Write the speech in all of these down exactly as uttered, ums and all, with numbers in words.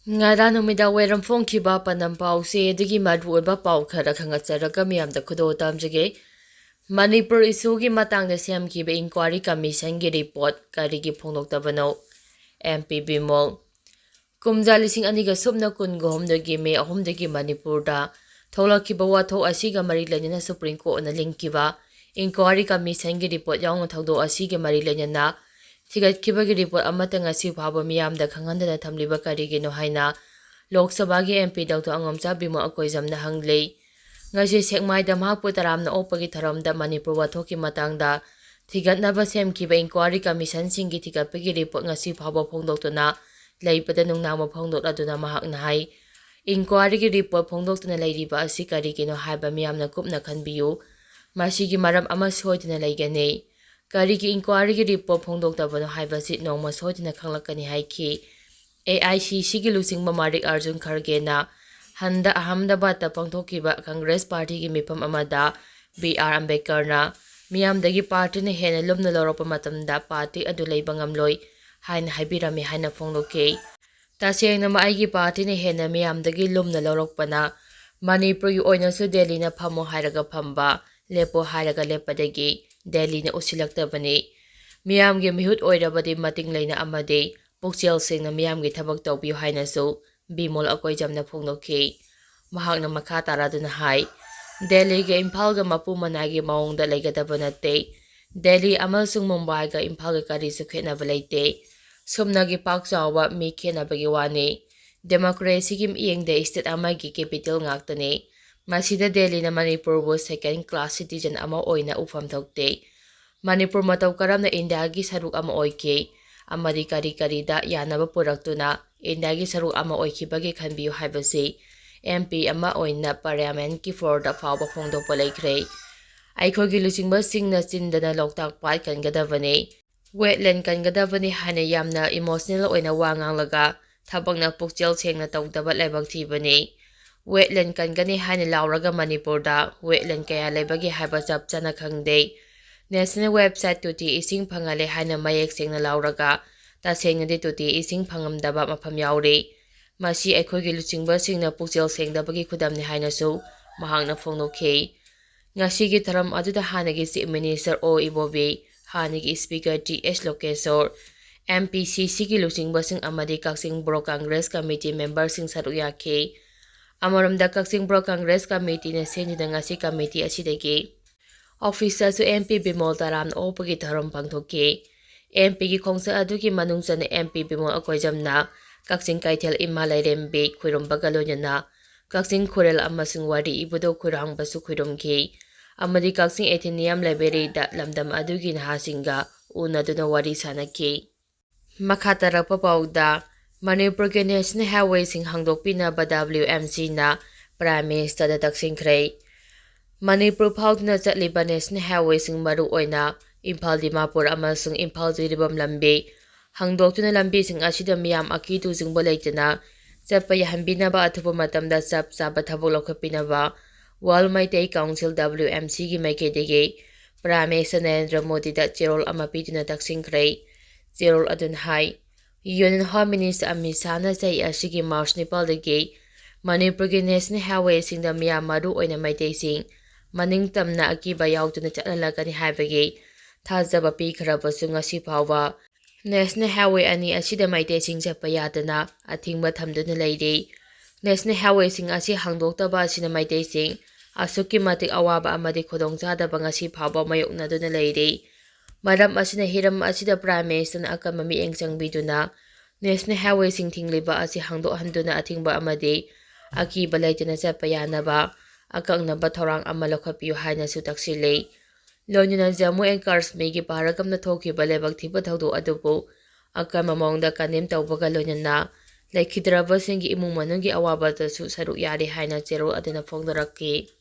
ꯉꯔꯥꯡ ꯅꯨꯃꯤꯗꯥꯡ ꯋꯥꯏꯔꯝ ꯐꯣꯡꯈꯤꯕ ꯄꯥꯟꯗꯝ ꯄꯥꯎꯁꯦ ꯑꯗꯨꯒꯤ ꯃꯔꯨꯑꯣꯏꯕ ꯄꯥꯎ ꯈꯔ ꯈꯪꯒꯠꯆꯔꯒ ꯃꯤꯌꯥꯝꯗ ꯈꯨꯗꯣꯜ ꯇꯝꯖꯒꯦ꯫ ꯃꯅꯤꯄꯨꯔ ꯏꯁꯨꯒꯤ ꯃꯇꯥꯡꯗ ꯁꯦꯝꯈꯤꯕ ꯏꯟꯀ꯭ꯋꯥꯔꯤ ꯀꯃꯤꯁꯟꯒꯤ ꯔꯤꯄꯣꯔꯠ ꯀꯔꯤꯒꯤ ꯐꯣꯡꯗꯣꯛꯇꯕꯅꯣ? M P Bimol. ꯀꯨꯝꯖꯥ ꯂꯤꯁꯤꯡ ꯑꯅꯤꯒ ꯁꯨꯞꯅ ꯀꯨꯟꯒ ꯍꯨꯝꯗꯣꯏꯒꯤ ꯃꯦ ꯑꯍꯨꯝꯗꯒꯤ ꯃꯅꯤꯄꯨꯔꯗ ꯊꯣꯛꯂꯛꯈꯤꯕ ꯋꯥꯊꯣꯛ ꯑꯁꯤꯒ ꯃꯔꯤ ꯂꯩꯅꯅ ꯁꯨꯄ꯭ꯔꯤꯝ ꯀꯣꯔꯠꯅ ꯂꯤꯡꯈꯤꯕ ꯏꯟꯀ꯭ꯋꯥꯔꯤ ꯀꯃꯤꯁꯟꯒꯤ ꯔꯤꯄꯣꯔꯠ ꯌꯥꯎꯅ ꯊꯧꯗꯣꯛ ꯑꯁꯤꯒꯤ ꯃꯔꯤ ꯂꯩꯅꯅ ꯊꯤꯒꯠꯈꯤꯕꯒꯤ ꯔꯤꯄꯣꯔꯠ ꯑꯃꯠꯇ ꯉꯁꯤ ꯐꯥꯎꯕ ꯃꯤꯌꯥꯝꯗ ꯈꯪꯍꯟꯗꯅ ꯊꯝꯂꯤꯕ ꯀꯔꯤꯒꯤꯅꯣ ꯍꯥꯏꯅ ꯂꯣꯛ ꯁꯚꯥꯒꯤ ꯑꯦꯝ ꯄꯤ ꯗꯣꯛꯇꯔ ꯑꯉꯣꯝꯆꯥ ꯕꯤꯃꯣꯜ ꯑꯀꯣꯏꯖꯝꯅ ꯍꯪꯂꯤ꯫ ꯉꯁꯤ ꯁꯦꯛꯃꯥꯏꯗ ꯃꯍꯥꯛꯄꯨ ꯇꯔꯥꯝꯅ ꯑꯣꯛꯄꯒꯤ ꯊꯧꯔꯝꯗ ꯃꯅꯤꯄꯨꯔ ꯋꯥꯊꯣꯛꯀꯤ ꯃꯇꯥꯡꯗ ꯊꯤꯒꯠꯅꯕ ꯁꯦꯝꯈꯤꯕ ꯏꯟꯀ꯭ꯋꯥꯔꯤ ꯀꯃꯤꯁꯟꯁꯤꯡꯒꯤ ꯊꯤꯒꯠꯄꯒꯤ ꯔꯤꯄꯣꯔꯠ ꯉꯁꯤ ꯐꯥꯎꯕ ꯐꯣꯡꯗꯣꯛꯇꯨꯅ ꯂꯩꯕꯗ ꯅꯨꯡꯅꯥꯡꯕ ꯐꯣꯡꯗꯣꯛꯂꯗꯨꯅ ꯃꯍꯥꯛꯅ ꯍꯥꯏ, ꯏꯟꯀ꯭ꯋꯥꯔꯤꯒꯤ ꯔꯤꯄꯣꯔꯠ ꯐꯣꯡꯗꯣꯛꯇꯨꯅ ꯂꯩꯔꯤꯕ ꯑꯁꯤ ꯀꯔꯤꯒꯤꯅꯣ ꯍꯥꯏꯕ ꯃꯤꯌꯥꯝꯅ ꯀꯨꯞꯅ ꯈꯟꯕꯤꯌꯨ꯫ ꯃꯁꯤꯒꯤ ꯃꯔꯝ ꯑꯃ ꯁꯣꯏꯗꯅ ꯂꯩꯒꯅꯤ꯫ ꯀꯔꯤꯒꯤ ꯏꯟꯀ꯭ꯋꯥꯔꯤꯒꯤ ꯔꯤꯄꯣꯔꯠ ꯐꯣꯡꯗꯣꯛꯇꯕꯅꯣ ꯍꯥꯏꯕꯁꯤ ꯅꯣꯡꯃ ꯁꯣꯏꯗꯅ ꯈꯪꯂꯛꯀꯅꯤ ꯍꯥꯏꯈꯤ꯫ ꯑꯦ ꯑꯥꯏ ꯁꯤ ꯁꯤꯒꯤ ꯂꯨꯆꯤꯡꯕ ꯃꯥꯔꯤꯛ ꯑꯥꯔꯖꯨꯟ ꯈꯔꯒꯦꯅ ꯍꯟꯗꯛ ꯑꯍꯃꯗꯕꯥꯗꯇ ꯄꯥꯡꯊꯣꯛꯈꯤꯕ ꯀꯪꯒ꯭ꯔꯦꯁ ꯄꯥꯔꯇꯤꯒꯤ ꯃꯤꯐꯝ ꯑꯃꯗ ꯕꯤ ꯑꯥꯔ ꯑꯝꯕꯦꯗꯀꯔꯅ ꯃꯤꯌꯥꯝꯗꯒꯤ ꯄꯥꯔꯇꯤꯅ ꯍꯦꯟꯅ ꯂꯨꯝꯅ ꯂꯧꯔꯛꯄ ꯃꯇꯝꯗ ꯄꯥꯔꯇꯤ ꯑꯗꯨ ꯂꯩꯕ ꯉꯝꯂꯣꯏ ꯍꯥꯏꯅ ꯍꯥꯏꯕꯤꯔꯝꯃꯤ ꯍꯥꯏꯅ ꯐꯣꯡꯗꯣꯛꯈꯤ꯫ ꯇꯁꯦꯡꯅꯃꯛ ꯑꯩꯒꯤ ꯄꯥꯔꯇꯤꯅ ꯍꯦꯟꯅ ꯃꯤꯌꯥꯝꯗꯒꯤ ꯂꯨꯝꯅ ꯂꯧꯔꯛꯄꯅ ꯃꯅꯤꯄꯨꯔꯒꯤ ꯑꯣꯏꯅꯁꯨ ꯗꯦꯜꯂꯤꯅ ꯐꯝꯃꯣ ꯍꯥꯏꯔꯒ ꯐꯝꯕ, ꯂꯦꯞꯄꯣ ꯍꯥꯏꯔꯒ ꯂꯦꯞꯄꯗꯒꯤ ꯗꯦꯜꯂꯤꯅ ꯎꯁꯤꯜꯂꯛꯇꯕꯅꯤ꯫ ꯃꯤꯌꯥꯝꯒꯤ ꯃꯤꯍꯨꯠ ꯑꯣꯏꯔꯕꯗꯤ ꯃꯇꯤꯡ ꯂꯩꯅ ꯑꯃꯗꯤ ꯄꯨꯛꯆꯦꯜ ꯁꯦꯡꯅ ꯃꯤꯌꯥꯝꯒꯤ ꯊꯕꯛ ꯇꯧꯕꯤꯌꯨ ꯍꯥꯏꯅꯁꯨ ꯕꯤꯃꯣꯜ ꯑꯀꯣꯏꯖꯝꯅ ꯐꯣꯡꯗꯣꯛꯈꯤ꯫ ꯃꯍꯥꯛꯅ ꯃꯈꯥ ꯇꯥꯔꯗꯨꯅ ꯍꯥꯏ, ꯗꯦꯜꯂꯤꯒ ꯏꯝꯐꯥꯜꯒ ꯃꯄꯨ ꯃꯅꯥꯏꯒꯤ ꯃꯑꯣꯡꯗ ꯂꯩꯒꯗꯕ ꯅꯠꯇꯦ꯫ ꯗꯦꯜꯂꯤ ꯑꯃꯁꯨꯡ ꯃꯨꯝꯕꯥꯏꯒ ꯏꯝꯐꯥꯜꯒ ꯀꯔꯤꯁꯨ ꯈꯦꯠꯅꯕ ꯂꯩꯇꯦ꯫ ꯁꯨꯞꯅꯒꯤ ꯄꯥꯛ ꯆꯥꯎꯕ ꯃꯤ ꯈꯦꯠꯅꯕꯒꯤ ꯋꯥꯅꯤ꯫ ꯗꯦꯃꯣꯀ꯭ꯔꯦꯁꯤꯒꯤ ꯃꯤꯠꯌꯦꯡꯗ ꯁ꯭ꯇꯦꯠ ꯑꯃꯒꯤ ꯀꯦꯄꯤꯇꯦꯜ ꯉꯥꯛꯇꯅꯤ꯫ ꯃꯁꯤꯗ ꯗꯦꯜꯂꯤꯅ ꯃꯅꯤꯄꯨꯔꯕꯨ ꯁꯦꯀꯦꯟ ꯀ꯭ꯂꯥꯁ ꯁꯤꯇꯤꯖꯟ ꯑꯃ ꯑꯣꯏꯅ ꯎꯐꯝ ꯊꯣꯛꯇꯦ꯫ ꯃꯅꯤꯄꯨꯔ ꯃꯇꯧ ꯀꯔꯝꯅ ꯏꯟꯗꯤꯌꯥꯒꯤ ꯁꯔꯨꯛ ꯑꯃ ꯑꯣꯏꯈꯤ ꯑꯃꯗꯤ ꯀꯔꯤ ꯀꯔꯤꯗ ꯌꯥꯅꯕ ꯄꯨꯔꯛꯇꯨꯅ ꯏꯟꯗꯤꯌꯥꯒꯤ ꯁꯔꯨꯛ ꯑꯃ ꯑꯣꯏꯈꯤꯕꯒꯦ ꯈꯟꯕꯤꯌꯨ ꯍꯥꯏꯕꯁꯤ ꯑꯦꯝ ꯄꯤ ꯑꯃ ꯑꯣꯏꯅ ꯄꯥꯔꯂꯤꯌꯥꯃꯦꯟꯠꯀꯤ ꯐ꯭ꯂꯣꯔꯗ ꯐꯥꯎꯕ ꯐꯣꯡꯗꯣꯛꯄ ꯂꯩꯈ꯭ꯔꯦ꯫ ꯑꯩꯈꯣꯏꯒꯤ ꯂꯨꯆꯤꯡꯕꯁꯤꯡꯅ ꯆꯤꯟꯗꯅ ꯂꯣꯛꯇꯥꯛ ꯄꯥꯠ ꯀꯟꯒꯗꯕꯅꯤ꯫ ꯋꯦꯠꯂꯦꯟ ꯀꯟꯒꯗꯕꯅꯤ ꯍꯥꯏꯅ ꯌꯥꯝꯅ ꯏꯃꯣꯁꯅꯦꯜ ꯑꯣꯏꯅ ꯋꯥ ꯉꯥꯡꯂꯒ ꯊꯕꯛꯅ ꯄꯨꯛꯆꯦꯜ ꯁꯦꯡꯅ ꯇꯧꯗꯕ ꯂꯥꯏꯕꯛ ꯊꯤꯕꯅꯤ꯫ ꯋꯦꯠꯂꯦꯟ ꯀꯟꯒꯅꯤ ꯍꯥꯏꯅ ꯂꯥꯎꯔꯒ ꯃꯅꯤꯄꯨꯔꯗ ꯋꯦꯠꯂꯦꯟ ꯀꯌꯥ ꯂꯩꯕꯒꯦ ꯍꯥꯏꯕ ꯆꯞ ꯆꯥꯅ ꯈꯪꯗꯦ꯫ ꯅꯦꯁꯅꯦꯜ ꯋꯦꯕꯁꯥꯏꯠ ꯇꯨꯇꯤ ꯏꯁꯤꯡ ꯐꯪꯍꯜꯂꯦ ꯍꯥꯏꯅ ꯃꯌꯦꯛ ꯁꯦꯡꯅ ꯂꯥꯎꯔꯒ ꯇꯁꯦꯡꯅꯗꯤ ꯇꯨꯇꯤ ꯏꯁꯤꯡ ꯐꯪꯉꯝꯗꯕ ꯃꯐꯝ ꯌꯥꯎꯔꯤ꯫ ꯃꯁꯤ ꯑꯩꯈꯣꯏꯒꯤ ꯂꯨꯆꯤꯡꯕꯁꯤꯡꯅ ꯄꯨꯛꯆꯦꯜ ꯁꯦꯡꯗꯕꯒꯤ ꯈꯨꯗꯝꯅꯤ ꯍꯥꯏꯅꯁꯨ ꯃꯍꯥꯛꯅ ꯐꯣꯡꯗꯣꯛꯈꯤ꯫ ꯉꯁꯤꯒꯤ ꯊꯧꯔꯝ ꯑꯗꯨꯗ ꯍꯥꯟꯅꯒꯤ Chief Minister ꯑꯣ ꯏꯕꯣꯕꯤ, ꯍꯥꯟꯅꯒꯤ Speaker ꯇꯤ ꯑꯦꯁ ꯂꯣꯀꯦꯁꯣꯔ, ꯑꯦꯝ ꯄꯤ ꯁꯤ ꯁꯤꯒꯤ ꯂꯨꯆꯤꯡꯕꯁꯤꯡ ꯑꯃꯗꯤ ꯀꯛꯆꯤꯡ Block Congress Committee memberꯁꯤꯡ ꯁꯔꯨꯛ ꯌꯥꯈꯤ꯫ ꯑꯃꯔꯣꯝꯗ ꯀꯛꯆꯤꯡ Block Congress Committeeꯅ ꯁꯤꯟꯗꯨꯅ ꯉꯁꯤ committee ꯑꯁꯤꯗꯒꯤ officeꯇꯁꯨ ꯑꯦꯝ ꯄꯤ ꯕꯤꯃꯣꯜ ꯇꯔꯥꯝꯅ ꯑꯣꯛꯄꯒꯤ ꯊꯧꯔꯝ ꯄꯥꯡꯊꯣꯛꯈꯤ꯫ ꯑꯦꯝ ꯄꯤꯒꯤ ꯈꯣꯡꯆꯠ ꯑꯗꯨꯒꯤ ꯃꯅꯨꯡ ꯆꯟꯅ ꯑꯦꯝ ꯄꯤ ꯕꯤꯃꯣꯜ ꯑꯀꯣꯏꯖꯝꯅ ꯀꯛꯆꯤꯡ ꯀꯩꯊꯦꯜ ꯏꯃꯥ ꯂꯥꯏꯔꯦꯝꯕꯤ ꯈꯨꯔꯨꯝꯕꯒ ꯂꯣꯏꯅꯅ ꯀꯛꯆꯤꯡ ꯈꯨꯔꯦꯜ ꯑꯃꯁꯨꯡ ꯋꯥꯔꯤ ꯏꯕꯨꯙꯧ ꯈꯣꯏꯔꯥꯡꯕꯁꯨ ꯈꯨꯔꯨꯝꯈꯤ ꯑꯃꯗꯤ ꯀꯛꯆꯤꯡ Athenaeum Libraryꯗ ꯂꯝꯗꯝ ꯑꯗꯨꯒꯤ ꯅꯍꯥꯁꯤꯡꯒ ꯎꯅꯗꯨꯅ ꯋꯥꯔꯤ ꯁꯥꯅꯈꯤ꯫ ꯃꯈꯥ ꯇꯥꯔꯛꯄ ꯄꯥꯎꯗ, ꯃꯅꯤꯄꯨꯔꯒꯤ National Highwayꯁꯤꯡ ꯍꯥꯡꯗꯣꯛꯄꯤꯅꯕ W M Cꯅ Prime Ministerꯗ ꯇꯛꯁꯤꯟꯈ꯭ꯔꯦ꯫ Manipur ꯐꯥꯎꯗꯨꯅ ꯆꯠꯂꯤꯕ National Highwayꯁꯤꯡ, ꯃꯔꯨꯑꯣꯏꯅ ꯏꯝꯐꯥꯜ ꯗꯤꯃꯥꯄꯨꯔ ꯑꯃꯁꯨꯡ ꯏꯝꯐꯥꯜ ꯖꯤꯔꯤꯕꯥꯝ ꯂꯝꯕꯤ ꯍꯥꯡꯗꯣꯛꯇꯨꯅ ꯂꯝꯕꯤꯁꯤꯡ ꯑꯁꯤꯗ ꯃꯤꯌꯥꯝ ꯑꯀꯤ ꯇꯨꯖꯨꯡꯕ ꯂꯩꯇꯅ ꯆꯠꯄ ꯌꯥꯍꯟꯕꯤꯅꯕ ꯑꯊꯨꯕ ꯃꯇꯝꯗ ꯆꯞ ꯆꯥꯕ ꯊꯕꯛ ꯂꯧꯈꯠꯄꯤꯅꯕ World Meitei Council W M Cꯒꯤ ꯃꯥꯏꯀꯩꯗꯒꯤ Prime Minister ꯅꯔꯦꯟꯗ꯭ꯔ ꯃꯣꯗꯤꯗ ꯆꯦꯔꯣꯜ ꯑꯃ ꯄꯤꯗꯨꯅ ꯇꯛꯁꯤꯟꯈ꯭ꯔꯦ꯫ ꯆꯦꯔꯣꯜ ꯑꯗꯨꯅ ꯍꯥꯏ, Union Home Minister ꯑꯃꯤꯠ ꯁꯥꯍꯅ ꯆꯍꯤ ꯑꯁꯤꯒꯤ March ꯅꯤꯄꯥꯜꯗꯒꯤ ꯃꯅꯤꯄꯨꯔꯒꯤ National Highwayꯁꯤꯡꯗ ꯃꯤꯌꯥꯝ, ꯃꯔꯨꯑꯣꯏꯅ ꯃꯩꯇꯩꯁꯤꯡ, ꯃꯅꯤꯡ ꯇꯝꯅ ꯑꯀꯤꯕ ꯌꯥꯎꯗꯅ ꯆꯠꯍꯜꯂꯛꯀꯅꯤ ꯍꯥꯏꯕꯒꯤ ꯊꯥꯖꯕ ꯄꯤꯈ꯭ꯔꯕꯁꯨ, ꯉꯁꯤ ꯐꯥꯎꯕ National Highway ꯑꯅꯤ ꯑꯁꯤꯗ ꯃꯩꯇꯩꯁꯤꯡ ꯆꯠꯄ ꯌꯥꯗꯅ ꯑꯊꯤꯡꯕ ꯊꯝꯗꯨꯅ ꯂꯩꯔꯤ꯫ National Highwayꯁꯤꯡ ꯑꯁꯤ ꯍꯥꯡꯗꯣꯛꯇꯕ ꯑꯁꯤꯅ ꯃꯩꯇꯩꯁꯤꯡ ꯑꯁꯨꯛꯀꯤ ꯃꯇꯤꯛ ꯑꯋꯥꯕ ꯑꯃꯗꯤ ꯈꯨꯗꯣꯡꯆꯥꯗꯕ ꯉꯁꯤ ꯐꯥꯎꯕ ꯃꯥꯌꯣꯛꯅꯗꯨꯅ ꯂꯩꯔꯤ꯫ ꯃꯔꯝ ꯑꯁꯤꯅ ꯍꯤꯔꯝ ꯑꯁꯤꯗ Prime Ministerꯅ ꯑꯀꯟꯕ ꯃꯤꯠꯌꯦꯡ ꯆꯪꯕꯤꯗꯨꯅ National Highwayꯁꯤꯡ ꯊꯤꯡꯂꯤꯕ ꯑꯁꯤ ꯍꯥꯡꯗꯣꯛꯍꯟꯗꯨꯅ ꯑꯊꯤꯡꯕ ꯑꯃꯗꯤ ꯑꯀꯤꯕ ꯂꯩꯇꯅ ꯆꯠꯄ ꯌꯥꯅꯕ ꯑꯀꯛꯅꯕ ꯊꯧꯔꯥꯡ ꯑꯃ ꯂꯧꯈꯠꯄꯤꯌꯨ ꯍꯥꯏꯅꯁꯨ ꯇꯛꯁꯤꯜꯂꯤ꯫ ꯂꯣꯏꯅꯅ Jammu and Kashmirꯒꯤ ꯄꯍꯔꯒꯝꯗ ꯊꯣꯛꯈꯤꯕ ꯂꯥꯏꯕꯛ ꯊꯤꯕ ꯊꯧꯗꯣꯛ ꯑꯗꯨꯕꯨ ꯑꯀꯟꯕ ꯃꯑꯣꯡꯗ condemn ꯇꯧꯕꯒ ꯂꯣꯏꯅꯅ ꯂꯩꯈꯤꯗ꯭ꯔꯕꯁꯤꯡꯒꯤ ꯏꯃꯨꯡ ꯃꯅꯨꯡꯒꯤ ꯑꯋꯥꯕꯗꯁꯨ ꯁꯔꯨꯛ ꯌꯥꯔꯤ ꯍꯥꯏꯅ ꯆꯦꯔꯣꯜ ꯑꯗꯨꯅ ꯐꯣꯡꯗꯣꯔꯛꯈꯤ꯫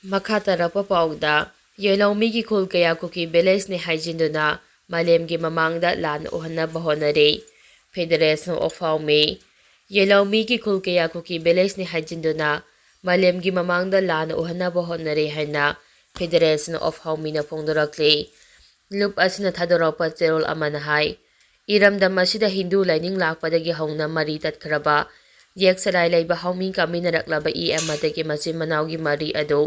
ꯃꯈꯥ ꯇꯥꯔꯛꯄ ꯄꯥꯎꯗ, ꯌꯦꯂꯧꯃꯤꯒꯤ ꯈꯨꯜ ꯀꯌꯥ ꯀꯨꯀꯤ villageꯅꯤ ꯍꯥꯏꯖꯤꯟꯗꯨꯅ ꯃꯥꯂꯦꯝꯒꯤ ꯃꯃꯥꯡꯗ ꯂꯥꯟ ꯎꯍꯟꯅꯕ ꯍꯣꯠꯅꯔꯤ꯫ Federation of Haomi꯫ ꯌꯦꯂꯧꯃꯤꯒꯤ ꯈꯨꯜ ꯀꯌꯥ ꯀꯨꯀꯤ villageꯅꯤ ꯍꯥꯏꯖꯤꯟꯗꯨꯅ ꯃꯥꯂꯦꯝꯒꯤ ꯃꯃꯥꯡꯗ ꯂꯥꯟ ꯎꯍꯟꯅꯕ ꯍꯣꯠꯅꯔꯤ ꯍꯥꯏꯅ Federation of Haomiꯅ ꯐꯣꯡꯗꯣꯔꯛꯂꯤ꯫ ꯂꯨꯞ ꯑꯁꯤꯅ ꯊꯥꯗꯣꯔꯛꯄ ꯆꯦꯔꯣꯜ ꯑꯃꯅ ꯍꯥꯏ, ꯏꯔꯝꯗꯝ ꯑꯁꯤꯗ ꯍꯤꯟꯗꯨ ꯂꯥꯏꯅꯤꯡ ꯂꯥꯛꯄꯗꯒꯤ ꯍꯧꯅ ꯃꯔꯤ ꯇꯠꯈ꯭ꯔꯕ ꯌꯦꯛ ꯁꯂꯥꯏ ꯂꯩꯕ ꯍꯥꯎꯃꯤ ꯀꯥꯃꯤꯟꯅꯔꯛꯂꯕ ꯏ ꯑꯃꯗꯒꯤ ꯃꯆꯤꯟ ꯃꯅꯥꯎꯒꯤ ꯃꯔꯤ ꯑꯗꯨ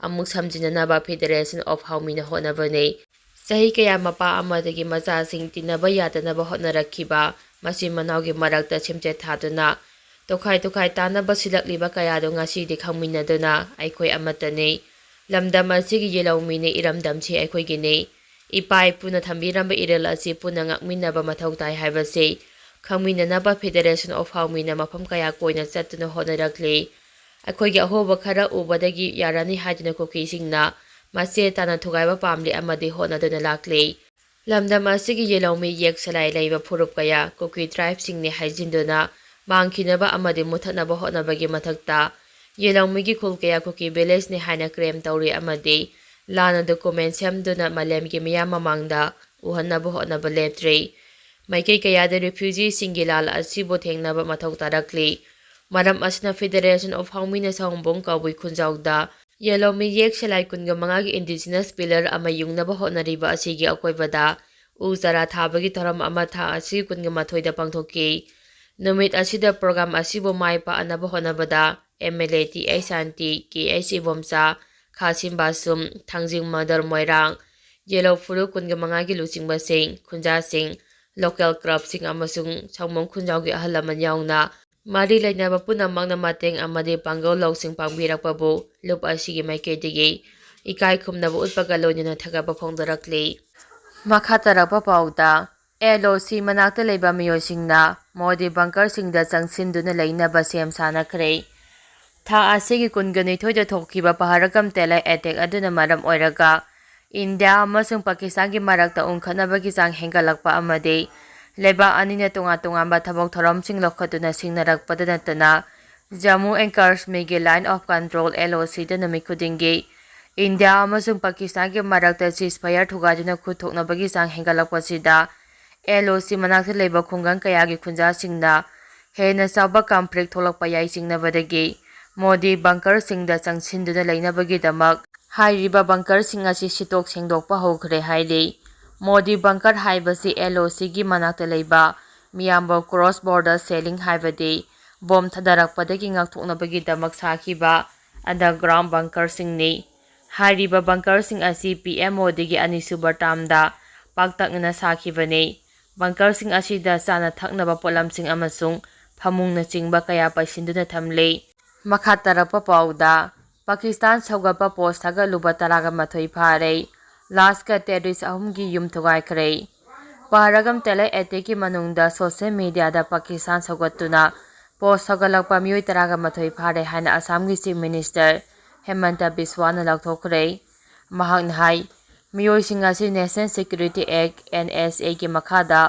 ꯑꯃꯨꯛ ꯁꯝꯖꯤꯟꯅꯅꯕ Federation of ꯍꯥꯎꯃꯤꯅ ꯍꯣꯠꯅꯕꯅꯤ꯫ ꯆꯍꯤ ꯀꯌꯥ ꯃꯄꯥ ꯑꯃꯗꯒꯤ ꯃꯆꯥꯁꯤꯡ ꯇꯤꯟꯅꯕ ꯌꯥꯗꯅꯕ ꯍꯣꯠꯅꯔꯛꯈꯤꯕ ꯃꯆꯤꯟ ꯃꯅꯥꯎꯒꯤ ꯃꯔꯛꯇ ꯁꯦꯝꯆꯦꯠ ꯊꯥꯗꯨꯅ ꯇꯣꯈꯥꯏ ꯇꯣꯈꯥꯏ ꯇꯥꯅꯕ ꯁꯤꯜꯂꯛꯂꯤꯕ ꯀꯌꯥꯗꯨ ꯉꯁꯤꯗꯤ ꯈꯪꯃꯤꯟꯅꯗꯨꯅ ꯑꯩꯈꯣꯏ ꯑꯃꯠꯇꯅꯤ꯫ ꯂꯝꯗꯝ ꯑꯁꯤꯒꯤ ꯌꯦꯜꯍꯧꯃꯤꯅꯤ, ꯏꯔꯝꯗꯝꯁꯤ ꯑꯩꯈꯣꯏꯒꯤꯅꯤ꯫ ꯏꯄꯥ ꯏꯄꯨꯅ ꯊꯝꯕꯤꯔꯝꯕ ꯏꯔꯦꯜ ꯑꯁꯤ ꯄꯨꯟꯅ ꯉꯥꯛꯃꯤꯟꯅꯕ ꯃꯊꯧ ꯇꯥꯏ ꯍꯥꯏꯕꯁꯤ ꯈꯪꯃꯤꯟꯅꯅꯕ Federation of ꯍꯥꯎꯃꯤꯅ ꯃꯐꯝ ꯀꯌꯥ ꯀꯣꯏꯅ ꯆꯠꯇꯨꯅ ꯍꯣꯠꯅꯔꯛꯂꯤ꯫ ꯑꯩꯈꯣꯏꯒꯤ ꯑꯍꯣꯕ ꯈꯔ ꯎꯕꯗꯒꯤ ꯌꯥꯔꯅꯤ ꯍꯥꯏꯗꯨꯅ ꯀꯨꯀꯤꯁꯤꯡꯅ ꯃꯆꯦ ꯇꯥꯅ ꯊꯨꯒꯥꯏꯕ ꯄꯥꯝꯂꯤ ꯑꯃꯗꯤ ꯍꯣꯠꯅꯗꯨꯅ ꯂꯥꯛꯂꯤ꯫ ꯂꯝꯗꯝ ꯑꯁꯤꯒꯤ ꯌꯦꯜꯍꯧꯃꯤ ꯌꯦꯛ ꯁꯂꯥꯏ ꯂꯩꯕ ꯐꯨꯔꯨꯞ ꯀꯌꯥ ꯀꯨꯀꯤ tribeꯁꯤꯡꯅꯤ ꯍꯥꯏꯖꯤꯟꯗꯨꯅ ꯃꯥꯡꯈꯤꯅꯕ ꯑꯃꯗꯤ ꯃꯨꯊꯠꯅꯕ ꯍꯣꯠꯅꯕꯒꯤ ꯃꯊꯛꯇ ꯌꯦꯜꯍꯧꯃꯤꯒꯤ ꯈꯨꯜ ꯀꯌꯥ ꯀꯨꯀꯤ villageꯅꯤ ꯍꯥꯏꯅ claim ꯇꯧꯔꯤ ꯑꯃꯗꯤ ꯂꯥꯟꯅ document ꯁꯦꯝꯗꯨꯅ ꯃꯥꯂꯦꯝꯒꯤ ꯃꯤꯌꯥꯝ ꯃꯃꯥꯡꯗ ꯎꯍꯟꯅꯕ ꯍꯣꯠꯅꯕ ꯂꯦꯞꯇ꯭ꯔꯤ꯫ ꯃꯥꯏꯀꯩ ꯀꯌꯥꯗ refugeeꯁꯤꯡꯒꯤ ꯂꯥꯜ ꯑꯁꯤꯕꯨ ꯊꯦꯡꯅꯕ ꯃꯊꯧ ꯇꯥꯔꯛꯂꯤ꯫ ꯃꯔꯝ ꯑꯁꯤꯅ Federation of ꯍꯥꯎꯃꯤꯅ ꯁꯥꯎꯝꯕꯨꯡ ꯀꯕꯨꯏ ꯈꯨꯟꯖꯥꯎꯗ ꯌꯦꯜꯍꯧꯃꯤ ꯌꯦꯛ ꯁꯂꯥꯏ ꯀꯨꯟꯒ ꯃꯉꯥꯒꯤ indigenous pillar ꯑꯃ ꯌꯨꯡꯅꯕ ꯍꯣꯠꯅꯔꯤꯕ ꯑꯁꯤꯒꯤ ꯑꯀꯣꯏꯕꯗ ꯎ ꯆꯥꯔꯥ ꯊꯥꯕꯒꯤ ꯊꯧꯔꯝ ꯑꯃ ꯊꯥ ꯑꯁꯤ ꯀꯨꯟꯒ ꯃꯥꯊꯣꯏꯗ ꯄꯥꯡꯊꯣꯛꯈꯤ꯫ ꯅꯨꯃꯤꯠ ꯑꯁꯤꯗ program ꯑꯁꯤꯕꯨ ꯃꯥꯏ ꯄꯥꯛꯅꯕ ꯍꯣꯠꯅꯕꯗ MLA Th ꯁꯥꯟꯇꯤ, Kh ꯏꯕꯣꯝꯆꯥ, ꯈꯥꯁꯤꯝ ꯕꯥꯁꯨꯝ, ꯊꯥꯡꯖꯤꯡ ꯃꯗꯔ ꯃꯣꯏꯔꯥꯡ, ꯌꯦꯜꯍꯧ ꯐꯨꯔꯨꯞ ꯀꯨꯟꯒ ꯃꯉꯥꯒꯤ ꯂꯨꯆꯤꯡꯕꯁꯤꯡ, ꯈꯨꯟꯖꯥꯁꯤꯡ, local clubꯁꯤꯡ ꯑꯃꯁꯨꯡ ꯁꯥꯎꯝꯕꯨꯡ ꯈꯨꯟꯖꯥꯎꯒꯤ ꯑꯍꯜ ꯂꯃꯟ ꯌꯥꯎꯅ ꯃꯔꯤ ꯂꯩꯅꯕ ꯄꯨꯝꯅꯃꯛꯅ ꯃꯇꯦꯡ ꯑꯃꯗꯤ ꯄꯥꯡꯒꯜ ꯂꯧꯁꯤꯡ ꯄꯥꯡꯕꯤꯔꯛꯄꯕꯨ ꯂꯨꯞ ꯑꯁꯤꯒꯤ ꯃꯥꯏꯀꯩꯗꯒꯤ ꯏꯀꯥꯏ ꯈꯨꯝꯅꯕ ꯎꯠꯄꯒ ꯂꯣꯏꯅꯅ ꯊꯥꯒꯠꯄ ꯐꯣꯡꯗꯣꯔꯛꯂꯤ꯫ ꯃꯈꯥ ꯇꯥꯔꯛꯄ ꯄꯥꯎꯗ, LOC ꯃꯅꯥꯛꯇ ꯂꯩꯕ ꯃꯤꯑꯣꯏꯁꯤꯡꯅ ꯃꯣꯗꯤ bunkerꯁꯤꯡꯗ ꯆꯪꯁꯤꯟꯗꯨꯅ ꯂꯩꯅꯕ ꯁꯦꯝ ꯁꯥꯅꯈ꯭ꯔꯦ꯫ ꯊꯥ ꯑꯁꯤꯒꯤ ꯀꯨꯟꯒ ꯅꯤꯊꯣꯏꯗ ꯊꯣꯛꯈꯤꯕ ꯄꯍꯔꯒꯝ terror attack ꯑꯗꯨꯅ ꯃꯔꯝ ꯑꯣꯏꯔꯒ ꯏꯟꯗꯤꯌꯥ ꯑꯃꯁꯨꯡ ꯄꯥꯀꯤꯁꯇꯥꯟꯒꯤ ꯃꯔꯛꯇ ꯎꯪꯈꯠꯅꯕꯒꯤ ꯆꯥꯡ ꯍꯦꯟꯒꯠꯂꯛꯄ ꯑꯃꯗꯤ ꯂꯩꯕꯥꯛ ꯑꯅꯤꯅ ꯇꯣꯉꯥꯟ ꯇꯣꯉꯥꯟꯕ ꯊꯕꯛ ꯊꯧꯔꯝꯁꯤꯡ ꯂꯧꯈꯠꯇꯨꯅ ꯁꯤꯡꯅꯔꯛꯄꯗ ꯅꯠꯇꯅ, ꯖꯝꯃꯨ ꯑꯦꯟ ꯀꯥꯁꯃꯤꯔꯒꯤ Line of Control, LOCꯗ ꯅꯨꯃꯤꯠ ꯈꯨꯗꯤꯡꯒꯤ ꯏꯟꯗꯤꯌꯥ ꯑꯃꯁꯨꯡ ꯄꯥꯀꯤꯁꯇꯥꯟꯒꯤ ꯃꯔꯛꯇ ceasefire ꯊꯨꯒꯥꯏꯗꯨꯅ ꯈꯨꯠ ꯊꯣꯛꯅꯕꯒꯤ ꯆꯥꯡ ꯍꯦꯟꯒꯠꯂꯛꯄꯁꯤꯗ, LOC ꯃꯅꯥꯛꯇ ꯂꯩꯕ ꯈꯨꯡꯒꯪ ꯀꯌꯥꯒꯤ ꯈꯨꯟꯖꯥꯁꯤꯡꯅ ꯍꯦꯟꯅ ꯆꯥꯎꯕ conflict ꯊꯣꯛꯂꯛꯄ ꯌꯥꯏ ꯆꯤꯡꯅꯕꯗꯒꯤ ꯃꯣꯗꯤ bunkerꯁꯤꯡꯗ ꯆꯪꯁꯤꯟꯗꯨꯅ ꯂꯩꯅꯕꯒꯤꯗꯃꯛ ꯍꯥꯏꯔꯤꯕ bunkerꯁꯤꯡ ꯑꯁꯤ ꯁꯤꯠꯇꯣꯛ ꯁꯦꯡꯗꯣꯛꯄ ꯍꯧꯈ꯭ꯔꯦ ꯍꯥꯏꯔꯤ꯫ ꯃꯣꯗꯤ ꯕꯪꯀꯔ ꯍꯥꯏꯕꯁꯤ ꯑꯦꯜ ꯑꯣ ꯁꯤꯒꯤ ꯃꯅꯥꯛꯇ ꯂꯩꯕ ꯃꯤꯌꯥꯝꯕ ꯀ꯭ꯔꯣꯁ ꯕꯣꯔꯗꯔ ꯁꯦꯂꯤꯡ ꯍꯥꯏꯕꯗꯤ ꯕꯣꯝ ꯊꯥꯗꯔꯛꯄꯗꯒꯤ ꯉꯥꯛꯊꯣꯛꯅꯕꯒꯤꯗꯃꯛ ꯁꯥꯈꯤꯕ ꯑꯟꯗꯔꯒ꯭ꯔꯥꯎꯟ ꯕꯪꯀꯔꯁꯤꯡꯅꯤ꯫ ꯍꯥꯏꯔꯤꯕ ꯕꯪꯀꯔꯁꯤꯡ ꯑꯁꯤ ꯄꯤ ꯑꯦꯝ ꯃꯣꯗꯤꯒꯤ ꯑꯅꯤꯁꯨꯕ ꯇꯥꯔꯝꯗ ꯄꯥꯛꯇꯛꯅꯅ ꯁꯥꯈꯤꯕꯅꯤ꯫ ꯕꯪꯀꯔꯁꯤꯡ ꯑꯁꯤꯗ ꯆꯥꯅ ꯊꯛꯅꯕ ꯄꯣꯠꯂꯝꯁꯤꯡ ꯑꯃꯁꯨꯡ ꯐꯃꯨꯡꯅꯆꯤꯡꯕ ꯀꯌꯥ ꯄꯩꯁꯤꯟꯗꯨꯅ ꯊꯝꯂꯤ꯫ ꯃꯈꯥ ꯇꯥꯔꯛꯄ ꯄꯥꯎꯗ, ꯄꯥꯀꯤꯁꯇꯥꯟ ꯁꯧꯒꯠꯄ ꯄꯣꯁ ꯊꯥꯒꯠꯂꯨꯕ ꯇꯔꯥꯒ ꯃꯥꯊꯣꯏ ꯐꯥꯔꯦ꯫ ꯂꯥꯁꯀ ꯇꯦꯔꯣꯔꯤꯁ ꯑꯍꯨꯝꯒꯤ ꯌꯨꯝ ꯊꯨꯒꯥꯏꯈ꯭ꯔꯦ꯫ ꯄꯍꯔꯒꯝ ꯇꯦꯔꯣꯔ ꯑꯦꯇꯦꯛꯀꯤ ꯃꯅꯨꯡꯗ ꯁꯣꯁꯤꯌꯦꯜ ꯃꯤꯗꯤꯌꯥꯗ ꯄꯥꯀꯤꯁꯇꯥꯟ ꯁꯧꯒꯠꯇꯨꯅ ꯄꯣꯁ ꯊꯥꯒꯠꯂꯛꯄ ꯃꯤꯑꯣꯏ ꯇꯔꯥꯒ ꯃꯥꯊꯣꯏ ꯐꯥꯔꯦ ꯍꯥꯏꯅ ꯑꯁꯥꯝꯒꯤ ꯆꯤꯐ ꯃꯤꯅꯤꯁꯇꯔ ꯍꯦꯃꯟꯇ ꯕꯤꯁ꯭ꯋꯥꯅ ꯂꯥꯎꯊꯣꯛꯈ꯭ꯔꯦ꯫ ꯃꯍꯥꯛꯅ ꯍꯥꯏ, ꯃꯤꯑꯣꯏꯁꯤꯡ ꯑꯁꯤ ꯅꯦꯁꯅꯦꯜ ꯁꯦꯀ꯭ꯌꯨꯔꯤꯇꯤ ꯑꯦꯛ, ꯑꯦꯟ ꯑꯦꯁ ꯑꯦꯒꯤ ꯃꯈꯥꯗ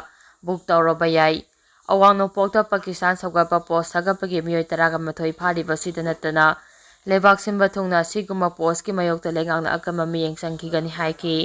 ꯕꯨꯛ ꯇꯧꯔꯕ ꯌꯥꯏ꯫ ꯑꯋꯥꯡ ꯅꯣꯡꯄꯣꯛꯇ ꯄꯥꯀꯤꯁꯇꯥꯟ ꯁꯧꯒꯠꯄ ꯄꯣꯁ ꯊꯥꯒꯠꯄꯒꯤ ꯃꯤꯑꯣꯏ ꯇꯔꯥꯒ ꯃꯥꯊꯣꯏ ꯐꯥꯔꯤꯕꯁꯤꯗ ꯅꯠꯇꯅ, ꯂꯩꯕꯥꯛ ꯁꯤꯟꯕ ꯊꯨꯡꯅ ꯑꯁꯤꯒꯨꯝꯕ ꯄꯣꯁꯀꯤ ꯃꯥꯌꯣꯛꯇ ꯂꯩꯉꯥꯛꯅ ꯑꯀꯟꯕ ꯃꯤꯠꯌꯦꯡ ꯆꯪꯈꯤꯒꯅꯤ ꯍꯥꯏꯈꯤ꯫